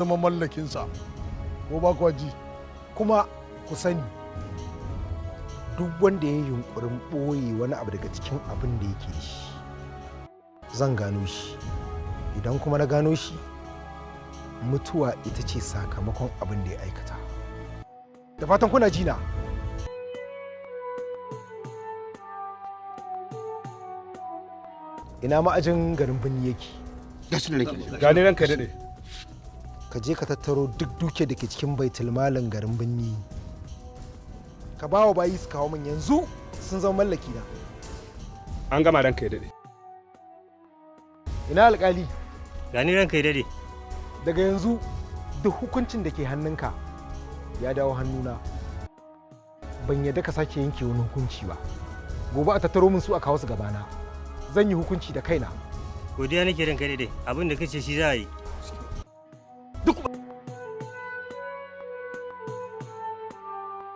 Zama mallakinsa, ko ba kwa ji? Kuma ku sani, duk wanda ya yi yunkurin ɓoye wani abu daga cikin abin da yake da shi, zan gano shi. Idan kuma na gano shi, mutuwa ita ce sakamakon abin da ya aikata. Da fatan kuna ji na. Ina ma'ajin garin birni yake? Gani, ranka daɗe. Ka je ka tattaro duk duke da ke cikin baitulmalin garin birni, ka ba wa bayi su kawo min. Yanzu sun zama mallaki na. An gama, ranka ya daɗe. Ina alkali? Gani, ranka ya dade. Daga yanzu duk hukuncin da ke hannunka ya dawo hannuna. Ban yadda ka sake yanke wani hukunci ba. Gobe a tattaro min su a kawo su gabana, zan yi hukunci da kaina. Godiya nake, ranka ya dade. Abin da kace shi za a yi. Duk